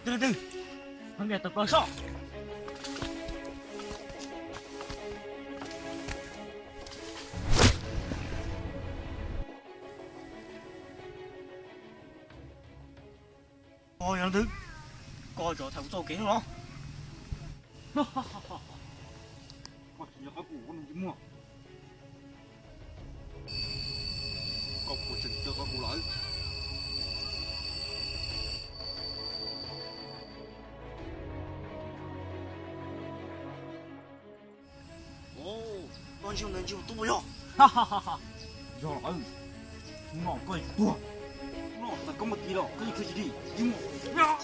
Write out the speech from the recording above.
Twg twg, pab npias tau koj soj. Koj yog leej twg? Koj tseem tham kuv txoj kev no los? Koj tsis nco qab kuv, koj tsis muaj. Koj puas tseem nco qab kuv lawm? Koj ntsib ntawd ntsib tus tub yog? Yog lawm, hnub no koj yuav tuag. Hnub no txawm koj muaj tis los koj yeej khwv tsis dim, yeej muaj.